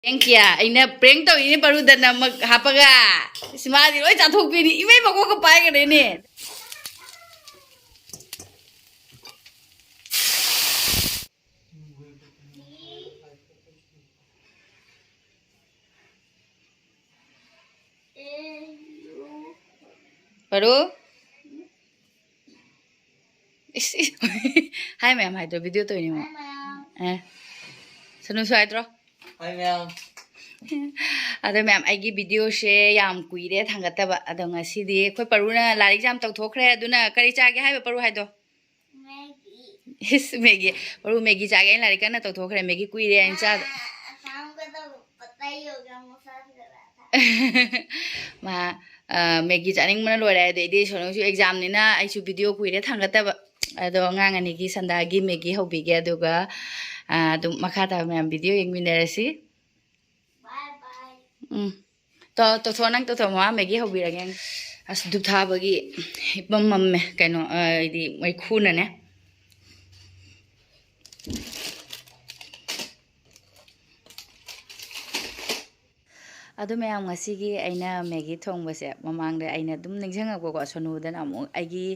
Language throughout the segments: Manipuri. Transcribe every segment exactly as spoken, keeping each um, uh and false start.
ꯄ꯭ꯔꯦꯡ ꯀꯌꯥ? ꯑꯩꯅ ꯄ꯭ꯔꯦꯡ ꯇꯧꯔꯤꯅꯦ ꯄꯔꯨꯗꯅ ꯃꯛ ꯍꯥꯞꯄꯒ꯫ ꯏꯁ, ꯃꯥꯗꯤ ꯂꯣꯏ ꯆꯥꯊꯣꯛꯄꯤꯅꯤ꯫ ꯏꯃꯩ, ꯃꯀꯣꯛꯀ ꯄꯥꯏꯒ꯭ꯔꯦꯅꯦ꯫ ꯄꯔꯨ? ꯏꯁ, ꯏꯁ꯫ ꯍꯥꯏ ꯃꯌꯥꯝ ꯍꯥꯏꯗ꯭ꯔꯣ? ꯚꯤꯗꯤꯑꯣ ꯇꯧꯔꯤꯅꯦ ꯃꯥ꯫ ꯍꯥꯏ ꯃꯌꯥꯝ꯫ ꯑꯦ꯫ ꯁꯅꯨꯁꯨ ꯍꯥꯏꯗ꯭ꯔꯣ? ꯍꯥꯏ ꯃꯌꯥꯝ꯫ ꯑꯗꯣ ꯃꯌꯥꯝ, ꯑꯩꯒꯤ ꯚꯤꯗꯤꯑꯣꯁꯦ ꯌꯥꯝ ꯀꯨꯏꯔꯦ ꯊꯥꯡꯒꯠꯇꯕ꯫ ꯑꯗꯣ ꯉꯁꯤꯗꯤ ꯑꯩꯈꯣꯏ ꯄꯔꯨꯅ ꯂꯥꯏꯔꯤꯛ ꯌꯥꯝ ꯇꯧꯊꯣꯛꯈ꯭ꯔꯦ꯫ ꯑꯗꯨꯅ ꯀꯔꯤ ꯆꯥꯒꯦ ꯍꯥꯏꯕ ꯄꯔꯨ ꯍꯥꯏꯗꯣ? ꯃꯦꯒꯤ꯫ ꯏꯁ, ꯃꯦꯒꯤ꯫ ꯄꯔꯨ ꯃꯦꯒꯤ ꯆꯥꯒꯦ꯫ ꯑꯩꯅ ꯂꯥꯏꯔꯤꯛ ꯀꯟꯅ ꯇꯧꯊꯣꯛꯈ꯭ꯔꯦ꯫ ꯃꯦꯒꯤ ꯀꯨꯏꯔꯦ ꯑꯩꯅ ꯆꯥꯗ꯫ ꯑꯁꯥꯡꯕꯗꯣ ꯄꯇꯥ ꯌꯣꯒ ꯃꯁꯥꯁꯤꯗ꯫ ꯃꯥ, ꯑ, ꯃꯦꯒꯤ ꯆꯥꯅꯤꯡꯕꯅ ꯂꯣꯏꯔꯦ꯫ ꯑꯗꯩꯗꯤ ꯁꯣꯅꯨꯁꯨ ꯑꯦꯛꯖꯥꯝꯅꯤꯅ ꯑꯩꯁꯨ ꯚꯤꯗꯤꯑꯣ ꯀꯨꯏꯔꯦ ꯊꯥꯡꯒꯠꯇꯕ꯫ ꯑꯗꯣ ꯑꯉꯥꯡ ꯑꯅꯤꯒꯤ ꯁꯟꯗꯥꯒꯤ ꯃꯦꯒꯤ ꯍꯧꯕꯤꯒꯦ, ꯑꯗꯨꯒ, ꯑ, ꯑꯗꯨꯝ ꯃꯈꯥ ꯇꯥꯕ ꯃꯌꯥꯝ ꯚꯤꯗꯤꯑꯣ ꯌꯦꯡꯃꯤꯟꯅꯔꯁꯤ꯫ ꯕꯥꯏ ꯕꯥꯏ꯫ ꯎꯝ꯫ ꯇꯧ-, ꯇꯧꯊꯣꯛꯑꯣ, ꯅꯪ ꯇꯧꯊꯣꯛꯑꯣ, ꯃꯃꯥ ꯃꯦꯒꯤ ꯍꯧꯕꯤꯔꯒꯦ꯫ ꯑꯁ, ꯙꯨꯞ ꯊꯥꯕꯒꯤ ꯏꯄꯝ ꯃꯝꯃꯦ꯫ ꯀꯩꯅꯣ, ꯑ, ꯍꯥꯏꯗꯤ ꯃꯩꯈꯨꯅꯅꯦ꯫ ꯑꯗꯨ ꯃꯌꯥꯝ, ꯉꯁꯤꯒꯤ ꯑꯩꯅ ꯃꯦꯒꯤ ꯊꯣꯡꯕꯁꯦ, ꯃꯃꯥꯡꯗ ꯑꯩꯅ ꯑꯗꯨꯝ ꯅꯤꯡꯁꯤꯡꯉꯛꯄꯀꯣ, ꯁꯣꯅꯨꯗꯅ ꯑꯃꯨꯛ ꯑꯩꯒꯤ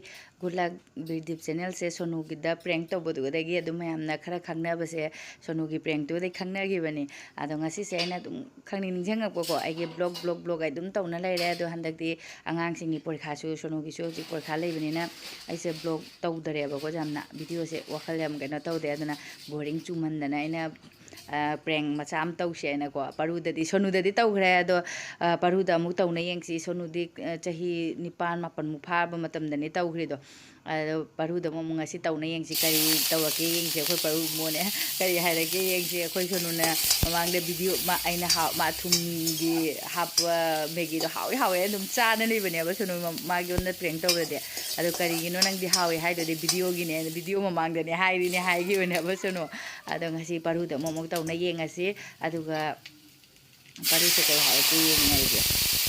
ꯒꯨꯗ ꯂꯛ ꯕꯤꯔꯗꯤꯞ ꯆꯦꯅꯦꯜꯁꯦ ꯁꯣꯅꯨꯒꯤꯗ ꯄ꯭ꯔꯦꯡ ꯇꯧꯕꯗꯨꯗꯒꯤ ꯑꯗꯨꯝ ꯃꯌꯥꯝꯅ ꯈꯔ ꯈꯪꯅꯕꯁꯦ, ꯁꯣꯅꯨꯒꯤ ꯄ꯭ꯔꯦꯡꯇꯨꯗꯩ ꯈꯪꯅꯈꯤꯕꯅꯤ꯫ ꯑꯗꯣ ꯉꯁꯤꯁꯦ ꯑꯩꯅ ꯑꯗꯨꯝ ꯈꯪꯅꯤꯡ ꯅꯤꯡꯁꯤꯡꯉꯛꯄꯀꯣ, ꯑꯩꯒꯤ ꯕ꯭ꯂꯣꯛ, ꯕ꯭ꯂꯣꯛ, ꯕ꯭ꯂꯣꯛ ꯑꯩ ꯑꯗꯨꯝ ꯇꯧꯅ ꯂꯩꯔꯦ꯫ ꯑꯗꯣ ꯍꯟꯗꯛꯇꯤ ꯑꯉꯥꯡꯁꯤꯡꯒꯤ ꯄꯔꯤꯈꯥꯁꯨ, ꯁꯣꯅꯨꯒꯤꯁꯨ ꯍꯧꯖꯤꯛ ꯄꯔꯤꯈꯥ ꯂꯩꯕꯅꯤꯅ ꯑꯩꯁꯦ ꯕ꯭ꯂꯣꯛ ꯇꯧꯗꯔꯦꯕꯀꯣ, ꯌꯥꯝꯅ ꯚꯤꯗꯤꯑꯣꯁꯦ ꯋꯥꯈꯜ ꯌꯥꯝ ꯀꯩꯅꯣ ꯇꯧꯗꯦ꯫ ꯑꯗꯨꯅ ꯕꯣꯔꯤꯡ ꯆꯨꯃꯟꯗꯅ ꯑꯩꯅ, ꯑ, ꯄ꯭ꯔꯦꯡ ꯃꯆꯥ ꯑꯃ ꯇꯧꯁꯦ ꯍꯥꯏꯅꯀꯣ, ꯄꯔꯨꯗꯗꯤ, ꯁꯣꯅꯨꯗꯗꯤ ꯇꯧꯈ꯭ꯔꯦ꯫ ꯑꯗꯣ, ꯑ, ꯄꯔꯨꯗ ꯑꯃꯨꯛ ꯇꯧꯅ ꯌꯦꯡꯁꯤ꯫ ꯁꯣꯅꯨꯗꯤ, ꯑ, ꯆꯍꯤ ꯅꯤꯄꯥꯟ ꯃꯥꯄꯟꯃꯨꯛ ꯐꯥꯔꯕ ꯃꯇꯝꯗꯅꯤ ꯇꯧꯈ꯭ꯔꯤꯗꯣ꯫ ꯑꯗꯣ ꯄꯔꯨꯗ ꯑꯃꯨꯛ, ꯑꯃꯨꯛ ꯉꯁꯤ ꯇꯧꯅ ꯌꯦꯡꯁꯤ, ꯀꯔꯤ ꯇꯧꯔꯛꯀꯦ ꯌꯦꯡꯁꯤ꯫ ꯑꯩꯈꯣꯏ ꯄꯔꯨ ꯏꯃꯣꯅꯦ ꯀꯔꯤ ꯍꯥꯏꯔꯛꯀꯦ ꯌꯦꯡꯁꯤ꯫ ꯑꯩꯈꯣꯏ ꯁꯣꯅꯨꯅ ꯃꯃꯥꯡꯗ ꯚꯤꯗꯤꯑꯣ ꯃꯥ, ꯑꯩꯅ ꯍꯥꯎ-, ꯃꯥ ꯊꯨꯝꯒꯤ ꯍꯥꯞꯄ ꯃꯦꯒꯤꯗꯣ ꯍꯥꯎꯏ ꯍꯥꯎꯏ ꯑꯗꯨꯝ ꯆꯥꯗꯅ ꯂꯩꯕꯅꯦꯕ ꯁꯣꯅꯨ ꯃ-, ꯃꯥꯒꯤꯉꯣꯟꯗ ꯄ꯭ꯔꯦꯡ ꯇꯧꯔꯗꯤ꯫ ꯑꯗꯣ ꯀꯔꯤꯒꯤꯅꯣ ꯅꯪꯗꯤ ꯍꯥꯎꯏ ꯍꯥꯏꯗꯨꯗꯤ? ꯚꯤꯗꯤꯑꯣꯒꯤꯅꯦ, ꯚꯤꯗꯤꯑꯣ ꯃꯃꯥꯡꯗꯅꯦ ꯍꯥꯏꯔꯤꯅꯦ ꯍꯥꯏꯈꯤꯕꯅꯦꯕ ꯁꯣꯅꯨ꯫ ꯑꯗꯣ ꯉꯁꯤ ꯄꯔꯨꯗ ꯑꯃꯨꯛ, ꯑꯃꯨꯛ ꯇꯧꯅ ꯌꯦꯡꯉꯁꯤ꯫ ꯑꯗꯨꯒ ꯄꯔꯤꯁꯦ ꯀꯩ ꯍꯥꯏꯔꯛꯀꯦ ꯌꯦꯡꯉꯒꯦ꯫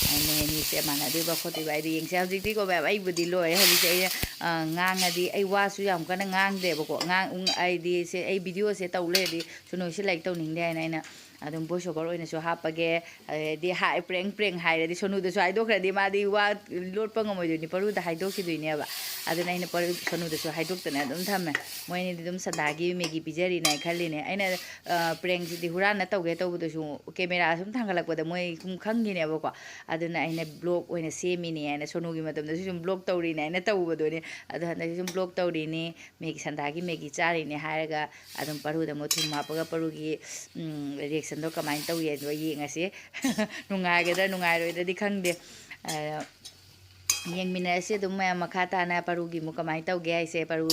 ꯑ, ꯃꯣꯏ ꯑꯅꯤꯁꯦ ꯃꯥꯟꯅꯗꯣꯏꯕ ꯈꯣꯠꯇꯣꯏꯕ ꯍꯥꯏꯗꯤ ꯌꯦꯡꯁꯦ꯫ ꯍꯧꯖꯤꯛꯇꯤꯀꯣ ꯃꯌꯥꯝ, ꯑꯩꯕꯨꯗꯤ ꯂꯣꯏꯔꯦ꯫ ꯍꯧꯖꯤꯛꯁꯦ ꯑꯩ, ꯑ, ꯉꯥꯡꯉꯗꯤ, ꯑꯩ ꯋꯥꯁꯨ ꯌꯥꯝ ꯀꯟꯅ ꯉꯥꯡꯗꯦꯕꯀꯣ꯫ ꯉꯥꯡ-, ꯎꯪ-, ꯑꯩꯗꯤ ꯁꯦ, ꯑꯩ ꯚꯤꯗꯤꯑꯣꯁꯦ ꯇꯧ ꯂꯩꯔꯗꯤ ꯁꯣꯅꯨꯁꯦ ꯂꯥꯏꯔꯤꯛ ꯇꯧꯅꯤꯡꯗꯦ ꯍꯥꯏꯅ ꯑꯩꯅ ꯑꯗꯨꯝ voice over ꯑꯣꯏꯅꯁꯨ ꯍꯥꯞꯄꯒꯦ꯫ ꯑꯗꯩꯗꯤ ꯍꯥꯏ, ꯄ꯭ꯔꯦꯡ ꯄ꯭ꯔꯦꯡ ꯍꯥꯏꯔꯗꯤ ꯁꯣꯅꯨꯗꯁꯨ ꯍꯥꯏꯗꯣꯛꯈ꯭ꯔꯗꯤ ꯃꯥꯗꯤ ꯋꯥ ꯂꯣꯠꯄ ꯉꯝꯃꯣꯏꯗꯣꯏꯅꯤ, ꯄꯔꯨꯗ ꯍꯥꯏꯗꯣꯛꯈꯤꯗꯣꯏꯅꯦꯕ꯫ ꯑꯗꯨꯅ ꯑꯩꯅ ꯄꯔꯨ-, ꯁꯣꯅꯨꯗꯁꯨ ꯍꯥꯏꯗꯣꯛꯇꯅ ꯑꯗꯨꯝ ꯊꯝꯃꯦ꯫ ꯃꯣꯏ ꯑꯅꯤꯗꯤ ꯑꯗꯨꯝ ꯁꯟꯗꯥꯒꯤ ꯃꯦꯒꯤ ꯄꯤꯖꯔꯤꯅꯦ ꯍꯥꯏꯅ ꯈꯜꯂꯤꯅꯦ꯫ ꯑꯩꯅ, ꯑ, ꯄ꯭ꯔꯦꯡꯁꯤꯗꯤ ꯍꯨꯔꯥꯟꯅ ꯇꯧꯒꯦ ꯇꯧꯕꯗꯁꯨ ꯀꯦꯃꯦꯔꯥ ꯁꯨꯝ ꯊꯥꯡꯒꯠꯂꯛꯄꯗ ꯃꯣꯏ ꯁꯨꯝ ꯈꯪꯈꯤꯅꯦꯕꯀꯣ꯫ ꯑꯗꯨꯅ ꯑꯩꯅ ꯕ꯭ꯂꯣꯛ ꯑꯣꯏꯅ ꯁꯦꯝꯃꯤꯅꯦ ꯍꯥꯏꯅ, ꯁꯣꯅꯨꯒꯤ ꯃꯇꯝꯗꯁꯨ ꯁꯨꯝ ꯕ꯭ꯂꯣꯛ ꯇꯧꯔꯤꯅꯦ ꯍꯥꯏꯅ ꯇꯧꯕꯗꯨꯅꯤ꯫ ꯑꯗꯣ ꯍꯟꯗꯛꯁꯨ ꯁꯨꯝ ꯕ꯭ꯂꯣꯛ ꯇꯧꯔꯤꯅꯤ, ꯃꯦꯒꯤ, ꯁꯟꯗꯥꯒꯤ ꯃꯦꯒꯤ ꯆꯥꯔꯤꯅꯦ ꯍꯥꯏꯔꯒ ꯑꯗꯨꯝ ꯄꯔꯨꯗ ꯑꯃꯨꯛ ꯊꯨꯝ ꯍꯥꯞꯄꯒ ꯄꯔꯨꯒꯤ, ꯎꯝ, reactionꯗꯣ ꯀꯃꯥꯏꯅ ꯇꯧꯏ ꯍꯥꯏꯗꯣ ꯌꯦꯡꯉꯁꯤ꯫ ꯅꯨꯡꯉꯥꯏꯒꯗ꯭ꯔꯥ ꯅꯨꯡꯉꯥꯏꯔꯣꯏꯗ꯭ꯔꯗꯤ ꯈꯪꯗꯦ꯫ ꯑ, ꯌꯦꯡꯃꯤꯟꯅꯔꯁꯤ ꯑꯗꯨꯝ ꯃꯌꯥꯝ ꯃꯈꯥ ꯇꯥꯅ ꯄꯔꯨꯒꯤ ꯑꯃꯨꯛ ꯀꯃꯥꯏꯅ ꯇꯧꯒꯦ ꯍꯥꯏꯁꯦ꯫ ꯄꯔꯨ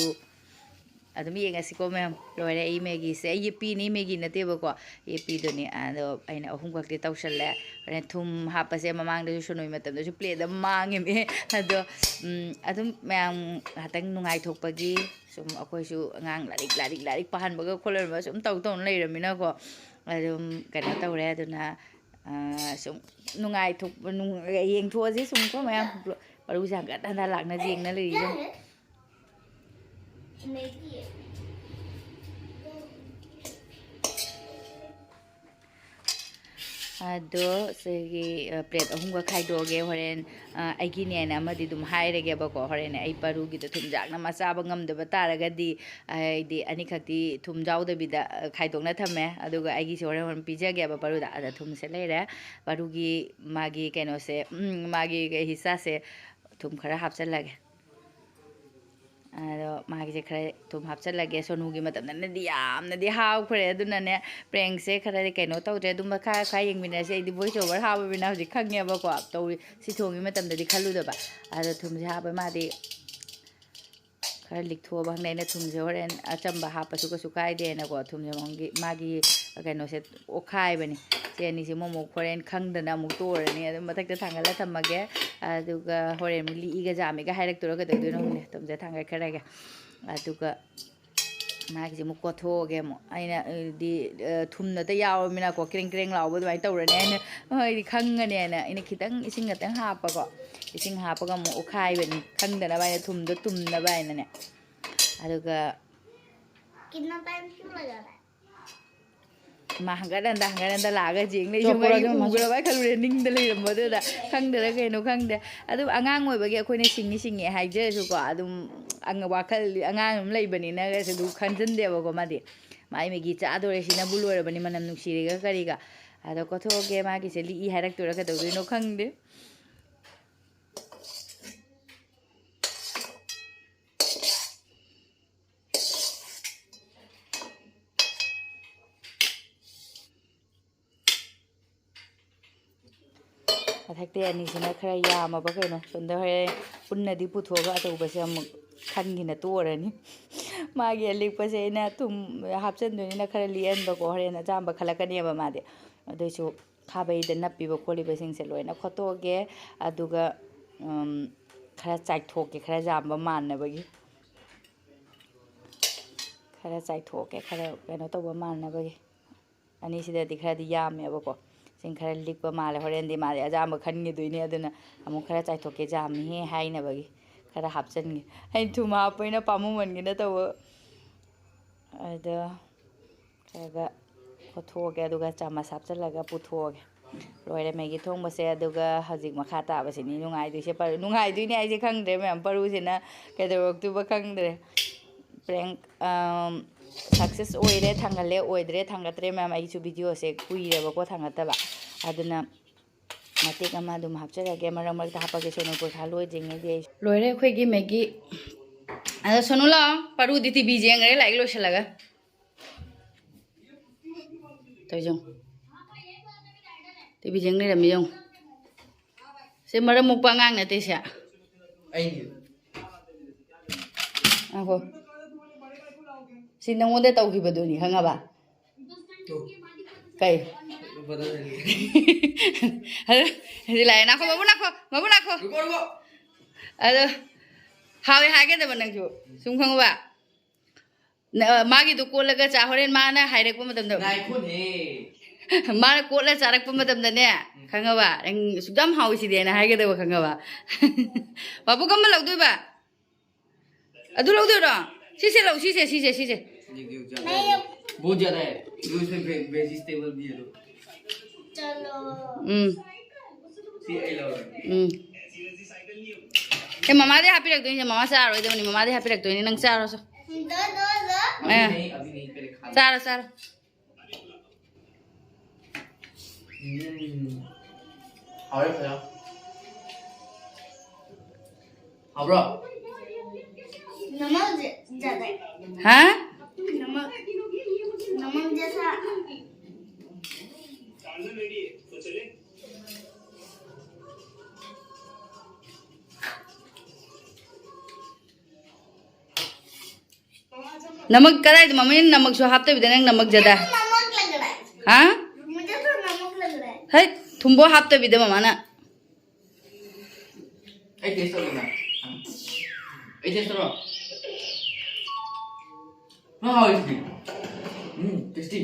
ꯑꯗꯨꯝ ꯌꯦꯡꯉꯁꯤꯀꯣ ꯃꯌꯥꯝ꯫ ꯂꯣꯏꯔꯦ ꯑꯩ ꯃꯦꯒꯤꯁꯦ꯫ ꯑꯩ ꯌꯦꯞꯄꯤꯅꯤ, ꯃꯦꯒꯤ ꯅꯠꯇꯦꯕꯀꯣ, ꯌꯦꯞꯄꯤꯗꯨꯅꯤ꯫ ꯑꯗꯣ ꯑꯩꯅ ꯑꯍꯨꯝꯈꯛꯇꯤ ꯇꯧꯁꯜꯂꯦ꯫ ꯍꯣꯔꯦꯟ ꯊꯨꯝ ꯍꯥꯞꯄꯁꯦ ꯃꯃꯥꯡꯗꯁꯨ ꯁꯣꯅꯨꯒꯤ ꯃꯇꯝꯗꯁꯨ plate ꯑꯃ ꯃꯥꯡꯉꯤꯃꯤ꯫ ꯑꯗꯣ, ꯎꯝ, ꯑꯗꯨꯝ ꯃꯌꯥꯝ ꯉꯥꯏꯍꯥꯛꯇꯪ ꯅꯨꯡꯉꯥꯏꯊꯣꯛꯄꯒꯤ ꯁꯨꯝ ꯑꯩꯈꯣꯏꯁꯨ ꯑꯉꯥꯡ ꯂꯥꯏꯔꯤꯛ, ꯂꯥꯏꯔꯤꯛ, ꯂꯥꯏꯔꯤꯛ ꯄꯥꯍꯟꯕꯒ ꯈꯣꯠꯍꯟꯕ ꯁꯨꯝ ꯇꯧ ꯇꯧꯅ ꯂꯩꯔꯃꯤꯅꯀꯣ꯫ ꯑꯗꯨꯝ ꯀꯩꯅꯣ ꯇꯧꯔꯦ꯫ ꯑꯗꯨꯅ, ꯑ, ꯁꯨꯝ ꯅꯨꯡꯉꯥꯏꯊꯣꯛ-, ꯅꯨꯡ-, ꯌꯦꯡꯊꯣꯛꯑꯁꯤ ꯁꯨꯝ ꯀꯣ ꯃꯌꯥꯝ꯫ ꯄꯔꯨꯁꯦ ꯍꯪꯒꯠ ꯍꯟꯗ ꯂꯥꯛꯅ ꯌꯦꯡꯅ ꯂꯩꯔꯤꯁꯦ꯫ ꯑꯗꯣ ꯁꯤꯒꯤ, ꯑ, plate ꯑꯍꯨꯝꯒ ꯈꯥꯏꯗꯣꯛꯑꯒꯦ꯫ ꯍꯣꯔꯦꯟ, ꯑ, ꯑꯩꯒꯤꯅꯦꯅ ꯑꯃꯗꯤ ꯑꯗꯨꯝ ꯍꯥꯏꯔꯒꯦꯕꯀꯣ꯫ ꯍꯣꯔꯦꯟ ꯑꯩ ꯄꯔꯨꯒꯤꯗꯣ ꯊꯨꯝꯖꯥꯛꯅ ꯃꯆꯥꯕ ꯉꯝꯗꯕ ꯇꯥꯔꯒꯗꯤ, ꯍꯥꯏꯗꯤ ꯑꯅꯤꯈꯛꯇꯤ ꯊꯨꯝ ꯌꯥꯎꯗꯕꯤꯗ, ꯑ, ꯈꯥꯏꯗꯣꯛꯅ ꯊꯝꯃꯦ꯫ ꯑꯗꯨꯒ ꯑꯩꯒꯤꯁꯦ ꯍꯣꯔꯦꯟ, ꯍꯣꯔꯦꯟ ꯄꯤꯖꯒꯦꯕ ꯄꯔꯨꯗ꯫ ꯑꯗ ꯊꯨꯝꯁꯦ ꯂꯩꯔꯦ꯫ ꯄꯔꯨꯒꯤ ꯃꯥꯒꯤ ꯀꯩꯅꯣꯁꯦ, ꯎꯝ, ꯃꯥꯒꯤ ꯍꯤꯁꯥꯁꯦ ꯊꯨꯝ ꯈꯔ ꯍꯥꯞꯆꯜꯂꯒꯦ꯫ ꯑꯗꯣ ꯃꯥꯒꯤꯁꯦ ꯈꯔ ꯊꯨꯝ ꯍꯥꯞꯆꯜꯂꯒꯦ꯫ ꯁꯣꯅꯨꯒꯤ ꯃꯇꯝꯗꯅꯗꯤ ꯌꯥꯝꯅꯗꯤ ꯍꯥꯎꯈ꯭ꯔꯦ꯫ ꯑꯗꯨꯅꯅꯦ, prankꯁꯦ ꯈꯔꯗꯤ ꯀꯩꯅꯣ ꯇꯧꯗ꯭ꯔꯦ꯫ ꯑꯗꯨꯝ ꯃꯈꯥ ꯈꯔ ꯌꯦꯡꯃꯤꯟꯅꯁꯦ꯫ ꯑꯩꯗꯤ voice over ꯍꯥꯞꯄꯕꯅꯤꯅ ꯍꯧꯖꯤꯛ ꯈꯪꯉꯦꯕꯀꯣ꯫ ꯇꯧꯔꯤ, ꯁꯤ ꯊꯣꯡꯉꯤ ꯃꯇꯝꯗꯗꯤ ꯈꯜꯂꯨꯗꯕ꯫ ꯑꯗꯣ ꯊꯨꯝꯁꯦ ꯍꯥꯞꯄ ꯃꯥꯗꯤ ꯈꯔ ꯂꯤꯛꯊꯣꯛꯑꯕ ꯈꯪꯗꯦ꯫ ꯑꯩꯅ ꯊꯨꯝꯁꯦ ꯍꯣꯔꯦꯟ ꯑꯆꯝꯕ ꯍꯥꯞꯄꯁꯨ ꯀꯩꯁꯨ ꯀꯥꯏꯗꯦꯅꯀꯣ꯫ ꯊꯨꯝꯁꯦ ꯃꯥꯒꯤ, ꯃꯥꯒꯤ ꯀꯩꯅꯣꯁꯦ ꯑꯣꯠꯈꯥꯏꯕꯅꯤ꯫ ꯁꯤ ꯑꯅꯤꯁꯦ ꯑꯃꯨꯛ, ꯑꯃꯨꯛ ꯍꯣꯔꯦꯟ ꯈꯪꯗꯅ ꯑꯃꯨꯛ ꯇꯣꯛꯑꯔꯅꯤ꯫ ꯑꯗꯨꯝ ꯃꯊꯛꯇ ꯊꯥꯡꯒꯠꯂ ꯊꯝꯃꯒꯦ꯫ ꯑꯗꯨꯒ ꯍꯣꯔꯦꯟ ꯑꯃꯨꯛ ꯂꯤꯛꯏꯒ ꯖꯥꯝꯃꯤꯒ ꯍꯥꯏꯔꯛꯇꯣꯏꯔꯣ ꯀꯩꯗꯧꯗꯣꯏꯅꯣ ꯈꯪꯗꯦ꯫ ꯊꯨꯝꯁꯦ ꯊꯥꯡꯒꯠꯈ꯭ꯔꯒꯦ꯫ ꯑꯗꯨꯒ ꯃꯥꯒꯤꯁꯦ ꯑꯃꯨꯛ ꯀꯣꯠꯊꯣꯛꯑꯒꯦ ꯑꯃꯨꯛ꯫ ꯑꯩꯅ, ꯑ, ꯗꯤ, ꯑ, ꯊꯨꯝꯅꯇ ꯌꯥꯎꯔꯃꯤꯅꯀꯣ, ꯀ꯭ꯔꯦꯡ ꯀ꯭ꯔꯦꯡ ꯂꯥꯎꯕ ꯑꯗꯨꯃꯥꯏꯅ ꯇꯧꯔꯅꯤ ꯍꯥꯏꯅ, ꯍꯣꯏ, ꯑꯩꯗꯤ ꯈꯪꯒꯅꯦꯅ ꯑꯩꯅ ꯈꯤꯇꯪ ꯏꯁꯤꯡ ꯈꯛꯇꯪ ꯍꯥꯞꯄꯀꯣ꯫ ꯏꯁꯤꯡ ꯍꯥꯞꯄꯒ ꯑꯃꯨꯛ ꯑꯣꯠꯈꯥꯏꯕꯅꯤ, ꯈꯪꯗꯅꯕ ꯍꯥꯏꯅ, ꯊꯨꯝꯗꯣ ꯇꯨꯝꯅꯕ ꯍꯥꯏꯅꯅꯦ꯫ ꯑꯗꯨꯒ कितना टाइम क्यों लगा रहा है? ꯃꯥ ꯍꯪꯒꯠ ꯍꯟꯗ, ꯍꯪꯒꯠ ꯍꯟꯗ ꯂꯥꯛꯑꯒ ꯌꯦꯡ ꯂꯩ꯫ ꯆꯣꯛꯄ꯭ꯔꯣ ꯑꯩ ꯑꯗꯨꯝ ꯃꯁꯛ? ꯎꯕ꯭ꯔꯕ ꯈꯜꯂꯨꯔꯦ, ꯅꯤꯡꯗ ꯂꯩꯔꯝꯕꯗꯨꯗ꯫ ꯈꯪꯗꯔ ꯀꯩꯅꯣ ꯈꯪꯗꯦ꯫ ꯑꯗꯨꯝ ꯑꯉꯥꯡ ꯑꯣꯏꯕꯒꯤ ꯑꯩꯈꯣꯏꯅ ꯁꯤꯡꯉꯤ ꯁꯤꯡꯉꯤ ꯍꯥꯏꯖꯔꯁꯨꯀꯣ, ꯑꯗꯨꯝ ꯑꯉ-, ꯋꯥꯈꯜ, ꯑꯉꯥꯡ ꯑꯃ ꯂꯩꯕꯅꯤꯅ ꯀꯩꯁꯨ ꯈꯟꯖꯟꯗꯦꯕꯀꯣ ꯃꯥꯗꯤ꯫ ꯃꯥꯏ ꯃꯦꯒꯤ ꯆꯥꯗꯣꯔꯦ, ꯁꯤꯅꯕꯨ ꯂꯣꯏꯔꯕꯅꯤ, ꯃꯅꯝ ꯅꯨꯡꯁꯤꯔꯦꯒ ꯀꯔꯤꯒ꯫ ꯑꯗꯣ ꯀꯣꯊꯣꯛꯑꯒꯦ, ꯃꯥꯒꯤꯁꯦ ꯂꯤꯛꯏ ꯍꯥꯏꯔꯛꯇꯣꯏꯔꯥ ꯀꯩꯗꯧꯗꯣꯏꯅꯣ ꯈꯪꯗꯦ꯫ ꯃꯊꯛꯇꯩ ꯑꯅꯤꯁꯤꯅ ꯈꯔ ꯌꯥꯝꯃꯕ ꯀꯩꯅꯣ꯫ ꯁꯣꯝꯗ ꯍꯣꯔꯦꯟ ꯄꯨꯟꯅꯗꯤ ꯄꯨꯊꯣꯛꯑꯒ ꯑꯆꯧꯕꯁꯦ ꯑꯃꯨꯛ ꯈꯟꯒꯤꯅ ꯇꯣꯛꯑꯔꯅꯤ꯫ ꯃꯥꯒꯤ ꯑꯂꯤꯛꯄꯁꯦ ꯑꯩꯅ ꯊꯨꯝ ꯍꯥꯞꯆꯤꯟꯗꯣꯏꯅꯤꯅ ꯈꯔ ꯂꯤꯛꯍꯟꯕꯀꯣ, ꯍꯣꯔꯦꯟ ꯑꯆꯥꯝꯕ ꯈꯜꯂꯛꯀꯅꯦꯕ ꯃꯥꯗꯤ꯫ ꯑꯗꯨꯏꯁꯨ ꯈꯥꯕꯩꯗ ꯅꯞꯄꯤꯕ ꯈꯣꯠꯂꯤꯕꯁꯤꯡꯁꯦ ꯂꯣꯏꯅ ꯈꯣꯠꯇꯣꯛꯑꯒꯦ꯫ ꯑꯗꯨꯒ, ꯎꯝ, ꯈꯔ ꯆꯥꯏꯊꯣꯛꯀꯦ, ꯈꯔ ꯌꯥꯝꯕ ꯃꯥꯟꯅꯕꯒꯤ꯫ ꯈꯔ ꯆꯥꯏꯊꯣꯛꯀꯦ, ꯈꯔ ꯀꯩꯅꯣ ꯇꯧꯕ ꯃꯥꯟꯅꯕꯒꯤ꯫ ꯑꯅꯤꯁꯤꯗꯗꯤ ꯈꯔꯗꯤ ꯌꯥꯝꯃꯦꯕꯀꯣ꯫ ꯁꯤꯡ ꯈꯔ ꯂꯤꯛꯄ ꯃꯥꯜꯂꯦ꯫ ꯍꯣꯔꯦꯟꯗꯤ ꯃꯥꯗꯤ ꯑꯆꯥꯝꯕ ꯈꯟꯈꯤꯗꯣꯏꯅꯦ꯫ ꯑꯗꯨꯅ ꯑꯃꯨꯛ ꯈꯔ ꯆꯥꯏꯊꯣꯛꯀꯦ, ꯌꯥꯝꯃꯤꯍꯦ ꯍꯥꯏꯅꯕꯒꯤ ꯈꯔ ꯍꯥꯞꯆꯤꯟꯒꯦ꯫ ꯑꯩ ꯊꯨꯝ ꯍꯥꯞꯄꯩꯅ ꯄꯥꯝꯃꯨꯃꯟꯒꯤꯅ ꯇꯧꯕ꯫ ꯑꯗꯣ ꯈꯔꯒ ꯀꯣꯠꯊꯣꯛꯑꯒꯦ, ꯑꯗꯨꯒ ꯆꯥꯃꯁ ꯍꯥꯞꯆꯤꯜꯂꯒ ꯄꯨꯊꯣꯛꯑꯒꯦ꯫ ꯂꯣꯏꯔꯦ ꯃꯦꯒꯤ ꯊꯣꯡꯕꯁꯦ꯫ ꯑꯗꯨꯒ ꯍꯧꯖꯤꯛ ꯃꯈꯥ ꯇꯥꯕꯁꯤꯅꯤ ꯅꯨꯡꯉꯥꯏꯗꯣꯏꯁꯦ꯫ ꯄꯔꯨ-, ꯅꯨꯡꯉꯥꯏꯗꯣꯏꯅꯦ ꯍꯥꯏꯁꯦ ꯈꯪꯗ꯭ꯔꯦ ꯃꯌꯥꯝ, ꯄꯔꯨꯁꯤꯅ ꯀꯩꯗꯧꯔꯛꯇꯣꯏꯕ ꯈꯪꯗ꯭ꯔꯦ꯫ ꯄ꯭ꯔꯦꯡ, ꯑꯝ, ꯁꯛꯁꯦꯁ ꯑꯣꯏꯔꯦ ꯊꯥꯡꯒꯠꯂꯦ, ꯑꯣꯏꯗ꯭ꯔꯦ ꯊꯥꯡꯒꯠꯇ꯭ꯔꯦ ꯃꯌꯥꯝ꯫ ꯑꯩꯁꯨ ꯚꯤꯗꯤꯑꯣꯁꯦ ꯀꯨꯏꯔꯦꯕꯀꯣ ꯊꯥꯡꯒꯠꯇꯕ, ꯑꯗꯨꯅ ꯃꯇꯦꯛ ꯑꯃ ꯑꯗꯨꯝ ꯍꯥꯞꯆꯔꯒꯦ꯫ ꯃꯔꯛ ꯃꯔꯛꯇ ꯍꯥꯞꯄꯛꯀꯦ, ꯁꯣꯅꯨ ꯄꯔꯤꯈꯥ ꯂꯣꯏꯗ꯭ꯔꯤꯉꯩꯗꯤ꯫ ꯑꯩ ꯂꯣꯏꯔꯦ ꯑꯩꯈꯣꯏꯒꯤ ꯃꯦꯒꯤ꯫ ꯑꯗꯣ ꯁꯣꯅꯨ ꯂꯥꯛꯑꯣ, ꯄꯔꯨꯗꯤ ꯇꯤꯚꯤ ꯌꯦꯡꯈ꯭ꯔꯦ ꯂꯥꯏꯔꯤꯛ ꯂꯣꯏꯁꯤꯜꯂꯒ꯫ ꯇꯧꯔꯤꯁꯦ ꯌꯦꯡꯉꯨ꯫ ꯇꯤꯚꯤ ꯌꯦꯡ ꯂꯩꯔꯝꯃꯤ ꯌꯦꯡꯉꯨ꯫ ꯁꯤ ꯃꯔꯝ ꯃꯣꯛꯄ ꯑꯉꯥꯡ ꯅꯠꯇꯦ ꯁꯦ꯫ ꯑꯩꯅꯦ꯫ ꯉꯥꯏꯈꯣ꯫ ꯁꯤ ꯅꯪꯉꯣꯟꯗ ꯇꯧꯈꯤꯕꯗꯨꯅꯤ ꯈꯪꯉꯕ? ꯇꯨ꯫ ꯀꯩ? ꯕꯗꯔ ꯂꯩꯔꯦ꯫ ꯑꯗꯨ, ꯁꯤ ꯂꯥꯛꯑꯦ꯫ ꯅꯥꯈꯣ, ꯃꯕꯨ ꯅꯥꯈꯣ, ꯃꯕꯨ ꯅꯥꯈꯣ꯫ ꯉꯥꯏꯈꯣ, ꯉꯥꯏꯈꯣ꯫ ꯑꯗꯣ, ꯍꯥꯎꯋꯦ ꯍꯥꯏꯒꯗꯕ ꯅꯪꯁꯨ꯫ ꯁꯨꯝ ꯈꯪꯉꯕ? ꯅ-, ꯃꯥꯒꯤꯗꯣ ꯀꯣꯠꯂꯒ ꯆꯥ, ꯍꯣꯔꯦꯟ ꯃꯥꯅ ꯍꯥꯏꯔꯛꯄ ꯃꯇꯝꯗ꯫ ꯉꯥꯏꯈꯣꯅꯦ꯫ ꯃꯥꯅ ꯀꯣꯠꯂ ꯆꯥꯔꯛꯄ ꯃꯇꯝꯗꯅꯦ, ꯎꯝ꯫ ꯈꯪꯉꯕ? ꯅꯪ ꯑꯁꯨꯛ ꯌꯥꯝ ꯍꯥꯎꯋꯤ ꯁꯤꯗꯤ ꯍꯥꯏꯅ ꯍꯥꯏꯒꯗꯕ, ꯈꯪꯉꯕ? ꯄꯥꯄꯨ ꯀꯝꯕ ꯂꯧꯗꯣꯏꯕ? ꯑꯗꯨ ꯂꯧꯗꯣꯏꯔꯣ? ꯁꯤꯁꯦ ꯂꯧ, ꯁꯤꯁꯦ, ꯁꯤꯁꯦ, ꯁꯤꯁꯦ꯫ ꯌꯦꯡꯒꯦ, ꯌꯦꯡꯒꯦ꯫ बहुत ज्यादा है। ये उसमें वे-, वेजिटेबल भी है, लो। चलो। ꯎꯝ, सी आई लो। ꯎꯝ꯫ ꯑꯦ, ꯃꯃꯥꯗꯩ ꯍꯥꯞꯄꯤꯔꯛꯇꯣꯏꯅꯦ, ꯃꯃꯥ ꯆꯥꯔꯣꯏꯗꯕꯅꯤ, ꯃꯃꯥꯗꯩ ꯍꯥꯞꯄꯤꯔꯛꯇꯣꯏꯅꯦ, ꯅꯪ ꯆꯥꯔꯣ ꯆꯣ꯫ ꯗꯣ, ꯗꯣ, ꯗꯣ꯫ ꯑꯦ꯫ ꯑꯕꯤ ꯅꯍꯤ, ꯑꯕꯤ ꯅꯍꯤ, ꯄꯦꯍꯂꯦ ꯈꯥ ꯂꯣ꯫ ꯆꯥꯔꯣ, ꯆꯥꯔꯣ꯫ ꯎꯝ꯫ ꯍꯥꯎꯔꯦ ꯐꯖꯅ꯫ ꯍꯥꯎꯕ꯭ꯔꯣ? ꯅꯃꯛ ꯖ-, ꯖꯥꯗꯥ ꯍꯥ? ꯅꯃꯛ, ꯅꯃꯛ ꯖꯥꯗꯥ꯫ ꯅꯃꯛ ꯀꯗꯥꯏꯗ? ꯃꯃꯩꯅ ꯅꯃꯛꯁꯨ ꯍꯥꯞꯇꯕꯤꯗ ꯅꯪ ꯅꯃꯛ ꯖꯗꯥ꯫ ꯅꯃꯛ ꯂꯒ ꯔꯍꯥ ꯍꯥ? ꯃꯨꯖꯦ ꯇꯣ ꯅꯃꯛ ꯂꯒ ꯔꯍꯥ ꯍꯩ, ꯊꯨꯝꯕꯣ ꯍꯥꯞꯇꯕꯤꯗ ꯃꯃꯥꯅ꯫ ꯑꯩ ꯇꯦꯁ ꯇꯧꯒꯦꯅ꯫ ꯑꯩ ꯇꯦꯁ ꯇꯧꯔꯣ꯫ ꯍꯥꯎ, ꯍꯥꯎ, ꯁꯤꯗꯤ꯫ ꯎꯝ, ꯇꯦꯁꯇꯤ꯫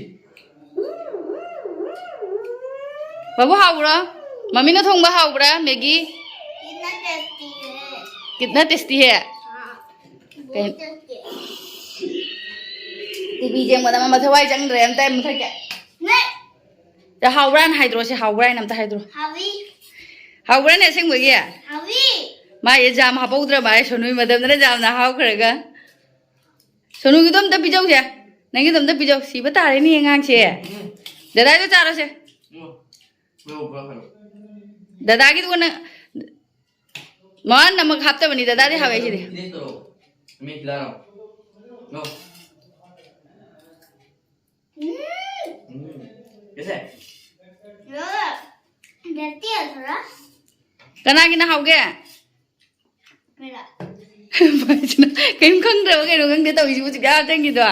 ꯕꯥꯕꯨ, ꯍꯥꯎꯕ꯭ꯔꯣ? ꯃꯃꯤꯅ ꯊꯣꯡꯕ ꯍꯥꯎꯕ꯭ꯔꯥ, ꯃꯦꯒꯤ? ꯀꯤꯠꯅ ꯇꯦꯁꯇꯤ ꯍꯦ꯫ ꯀꯤꯠꯅ ꯇꯦꯁꯇꯤ ꯍꯦ? ꯑꯥ꯫ ꯀꯩ? ꯕꯣꯜ ꯆꯠꯀꯦ꯫ ꯇꯤꯚꯤ ꯌꯦꯡꯕꯗ ꯃꯥ ꯃꯊꯋꯥꯏ ꯆꯪꯗ꯭ꯔꯦ, ꯑꯝꯇ ꯃꯨꯊꯠꯀꯦ꯫ ꯅꯦ꯫ ꯁꯦ, ꯍꯥꯎꯕ꯭ꯔꯥꯅ ꯍꯥꯏꯗ꯭ꯔꯣ? ꯁꯦ, ꯍꯥꯎꯕ꯭ꯔꯥꯅ ꯑꯝꯇ ꯍꯥꯏꯗ꯭ꯔꯣ? ꯍꯥꯎꯋꯤ꯫ ꯍꯥꯎꯕ꯭ꯔꯥꯅꯦ ꯑꯁꯦꯡꯕꯒꯤ? ꯍꯥꯎꯋꯤ꯫ ꯃꯥ ꯑꯦ ꯖꯥꯝ ꯍꯥꯞꯍꯧꯗ꯭ꯔ ꯃꯥꯜꯂꯦ, ꯁꯣꯅꯨꯒꯤ ꯃꯇꯝꯗꯅ ꯖꯥꯝꯅ ꯍꯥꯞꯈ꯭ꯔꯒ꯫ ꯁꯣꯅꯨꯒꯤꯗꯣ ꯑꯝꯇ ꯄꯤꯖꯧꯁꯦ꯫ ꯅꯪꯒꯤꯗꯣ ꯑꯝꯇ ꯄꯤꯖꯧ꯫ ꯁꯤꯕ ꯇꯥꯔꯦꯅꯦ ꯑꯉꯥꯡꯁꯦ꯫ ꯎꯝ꯫ ꯗꯗꯥꯒꯤꯗꯣ ꯆꯥꯔꯣꯁꯦ꯫ ꯎꯝ꯫ ꯗꯗꯥꯒꯤꯗꯨꯒ ꯅꯪ, ꯃꯥ ꯅꯃꯛ ꯍꯥꯞꯇꯕꯅꯤ, ꯗꯗꯥꯗꯤ ꯍꯥꯎꯋꯦ ꯁꯤꯗꯤ꯫ ꯇꯦꯁ ꯇꯧꯔꯣ꯫ ꯃꯤ ꯈꯤꯂꯥꯔꯣ꯫ ꯅꯣ꯫ ꯎꯝ꯫ ꯎꯝ꯫ ꯀꯩꯁꯦ? ꯌꯥ, ꯗꯔꯇꯤ ꯑꯣꯏꯈ꯭ꯔꯥ? ꯀꯅꯥꯒꯤꯅ ꯍꯥꯎꯒꯦ? ꯃꯦꯔꯥ꯫ ꯀꯩꯝ ꯈꯪꯗ꯭ꯔꯕ ꯀꯩꯅꯣ ꯈꯪꯗꯦ ꯇꯧꯔꯤꯁꯤꯕꯨ ꯍꯧꯖꯤꯛ ꯌꯥꯝ ꯆꯪꯈꯤꯗꯣ꯫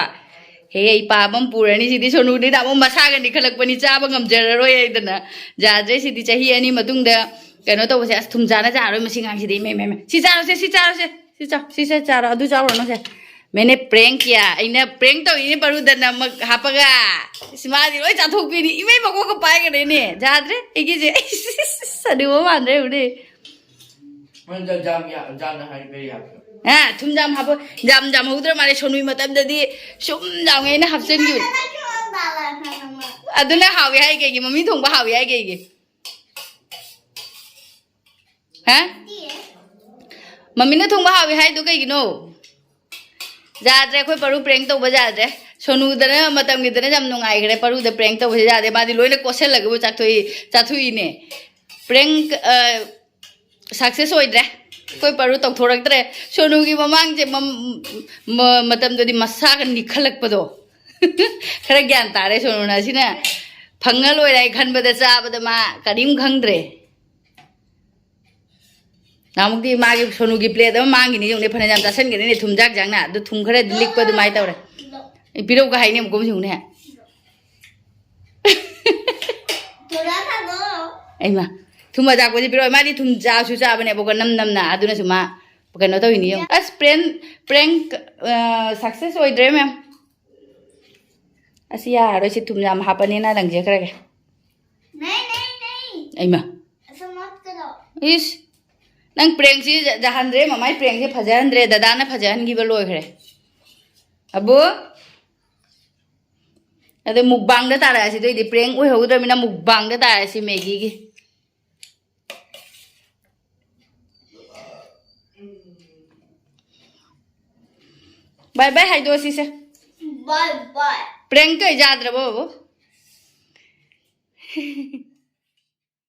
ꯍꯦ, ꯏꯄꯥ ꯑꯃ ꯄꯨꯔꯅꯤ ꯁꯤꯗꯤ, ꯁꯣꯅꯨꯗꯤ ꯅꯍꯥꯟꯃꯨꯛ ꯃꯁꯥꯒꯅꯤ ꯈꯜꯂꯛꯄꯅꯤ, ꯆꯥꯕ ꯉꯝꯖꯔꯔꯣꯏ ꯍꯥꯏꯗꯅ꯫ ꯌꯥꯗ꯭ꯔꯦ ꯁꯤꯗꯤ, ꯆꯍꯤ ꯑꯅꯤ ꯃꯇꯨꯡꯗ ꯀꯩꯅꯣ ꯇꯧꯕꯁꯦ꯫ ꯑꯁ, ꯊꯨꯝ ꯆꯥꯅ ꯆꯥꯔꯣꯏ ꯃꯁꯤ ꯑꯉꯥꯡꯁꯤꯗꯤ꯫ ꯏꯃꯩ, ꯏꯃꯩ, ꯏꯃꯩ꯫ ꯁꯤ ꯆꯥꯔꯣꯁꯦ, ꯁꯤ ꯆꯥꯔꯣꯁꯦ, ꯁꯤ ꯆꯥ-, ꯁꯤ ꯆꯥ-, ꯆꯥꯔꯣ, ꯑꯗꯨ ꯆꯥꯔꯨꯔꯅꯨꯁꯦ꯫ ꯃꯦꯅꯦ ꯄ꯭ꯔꯦꯡ ꯀꯤꯌꯥ, ꯑꯩꯅ ꯄ꯭ꯔꯦꯡ ꯇꯧꯔꯤꯅꯦ ꯕꯔꯨꯗ ꯅꯃꯛ ꯍꯥꯞꯄꯒ꯫ ꯏꯁ, ꯃꯥꯗꯤ ꯂꯣꯏ ꯆꯥꯊꯣꯛꯄꯤꯅꯤ꯫ ꯏꯃꯩ, ꯃꯀꯣꯛꯀ ꯄꯥꯏꯈ꯭ꯔꯦꯅꯦ꯫ ꯌꯥꯗ꯭ꯔꯦ ꯑꯩꯒꯤꯁꯦ꯫ ꯑꯩ ꯁꯅꯨꯕ ꯃꯥꯟꯗ꯭ꯔꯦ ꯎꯔꯦ꯫ ꯃꯣꯏꯅ ꯖꯥꯝ ꯌꯥ-, ꯖꯥꯝꯅ ꯍꯥꯏ ꯕꯦꯔꯤ ꯍꯥꯞꯄꯦ꯫ ꯍꯥ, ꯊꯨꯝ ꯌꯥꯝ ꯍꯥꯞꯄ, ꯌꯥꯝ ꯌꯥꯝ ꯍꯧꯗ꯭ꯔ ꯃꯥꯜꯂꯦ꯫ ꯁꯣꯅꯨꯒꯤ ꯃꯇꯝꯗꯗꯤ ꯁꯨꯝ ꯌꯥꯝꯉꯩ ꯑꯩꯅ ꯍꯥꯞꯆꯤꯟꯈꯤꯕ꯫ ꯑꯗꯨꯅ ꯍꯥꯎꯋꯦ ꯍꯥꯏ ꯀꯩꯒꯤ? ꯃꯃꯤ ꯊꯣꯡꯕ ꯍꯥꯎꯋꯦ ꯍꯥꯏ ꯀꯩꯒꯤ? ꯍꯥ? ꯃꯃꯤꯅ ꯊꯣꯡꯕ ꯍꯥꯎꯋꯦ ꯍꯥꯏꯗꯣ ꯀꯩꯒꯤꯅꯣ? ꯌꯥꯗ꯭ꯔꯦ, ꯑꯩꯈꯣꯏ ꯄꯔꯨ prank ꯇꯧꯕ ꯌꯥꯗ꯭ꯔꯦ꯫ ꯁꯣꯅꯨꯗꯅ ꯃꯇꯝꯒꯤꯗꯅ ꯌꯥꯝ ꯅꯨꯡꯉꯥꯏꯈ꯭ꯔꯦ, ꯄꯔꯨꯗ prank ꯇꯧꯕꯁꯦ ꯌꯥꯗꯦ꯫ ꯃꯥꯗꯤ ꯂꯣꯏꯅ ꯀꯣꯠꯁꯜꯂꯒꯕꯨ ꯆꯥꯊꯣꯛꯏ, ꯆꯥꯊꯣꯛꯏꯅꯦ꯫ Prank, ꯑ, success ꯑꯣꯏꯗ꯭ꯔꯦ꯫ ꯑꯩꯈꯣꯏ ꯄꯔꯨ ꯇꯧꯊꯣꯔꯛꯇ꯭ꯔꯦ꯫ ꯁꯣꯅꯨꯒꯤ ꯃꯃꯥꯡꯁꯦ ꯃꯝ-, ꯃ-, ꯃꯇꯝꯗꯗꯤ ꯃꯁꯥꯒ ꯅꯤꯛꯈꯠꯂꯛꯄꯗꯣ꯫ ꯈꯔ ꯒ꯭ꯌꯥꯟ ꯇꯥꯔꯦ ꯁꯣꯅꯨꯅ꯫ ꯑꯁꯤꯅ ꯐꯪꯉ ꯂꯣꯏꯔꯦ ꯍꯥꯏ ꯈꯟꯕꯗ ꯆꯥꯕꯗ ꯃꯥ ꯀꯔꯤꯝ ꯈꯪꯗ꯭ꯔꯦ꯫ ꯅꯍꯥꯟꯃꯨꯛꯇꯤ ꯃꯥꯒꯤ ꯁꯣꯅꯨꯒꯤ plate ꯑꯃ ꯃꯥꯡꯈꯤꯅꯤ ꯌꯦꯡꯉꯨꯅꯦ, ꯐꯅꯌꯥꯝ ꯆꯥꯁꯟꯒꯅꯤꯅꯦ, ꯊꯨꯝ ꯖꯥꯛ ꯖꯥꯛꯅ꯫ ꯑꯗꯨ ꯊꯨꯝ ꯈꯔꯗꯤ ꯂꯤꯛꯄ ꯑꯗꯨꯃꯥꯏꯅ ꯇꯧꯔꯦ꯫ ꯑꯩ ꯄꯤꯔꯧꯒ ꯍꯥꯏꯅꯤ ꯑꯃꯨꯛꯀꯨꯝ ꯌꯦꯡꯉꯨꯅꯦ꯫ ꯊꯣꯔꯥ ꯊꯥꯗꯣ꯫ ꯑꯩꯃ, ꯊꯨꯝ ꯑꯖꯥꯛꯄꯁꯦ ꯄꯤꯔꯛꯑꯣ꯫ ꯃꯥꯗꯤ ꯊꯨꯝ ꯆꯥꯁꯨ ꯆꯥꯕꯅꯦꯕꯀꯣ, ꯅꯝ ꯅꯝꯅ꯫ ꯑꯗꯨꯅꯁꯨ ꯃꯥ ꯀꯩꯅꯣ ꯇꯧꯔꯤꯅꯤ ꯌꯦꯡꯉꯨ꯫ ꯑꯁ, prank, prank, ꯑ, success ꯑꯣꯏꯗ꯭ꯔꯦ, ma'am꯫ ꯑꯁꯤ ꯌꯥꯔꯔꯣꯏ, ꯁꯤ ꯊꯨꯝ ꯌꯥꯝ ꯍꯥꯞꯄꯅꯤꯅ ꯂꯪꯖꯈ꯭ꯔꯒꯦ꯫ नहीं, नहीं, नहीं। ꯑꯩꯃ꯫ ऐसा मत करो। ꯏꯁ, ꯅꯪ prankꯁꯤ ꯌꯥꯍꯟꯗ꯭ꯔꯦ, ꯃꯃꯥꯏ prankꯁꯤ ꯐꯖꯍꯟꯗ꯭ꯔꯦ, ꯗꯗꯥꯅ ꯐꯖꯍꯟꯈꯤꯕ ꯂꯣꯏꯈ꯭ꯔꯦ꯫ ꯑꯕꯨ, ꯑꯗꯣ mukbangꯗ ꯇꯥꯔꯛꯑꯁꯤ, ꯑꯗꯨꯏꯗꯤ prank ꯑꯣꯏꯍꯧꯗ꯭ꯔꯃꯤꯅ mukbangꯗ ꯇꯥꯔꯛꯑꯁꯤ Maggiꯒꯤ꯫ Bye bye ꯍꯥꯏꯗꯣꯛꯑꯁꯤꯁꯦ꯫ Bye bye꯫ Prank ꯇꯧ ꯌꯥꯗ꯭ꯔꯕꯣ ꯕꯕꯨ?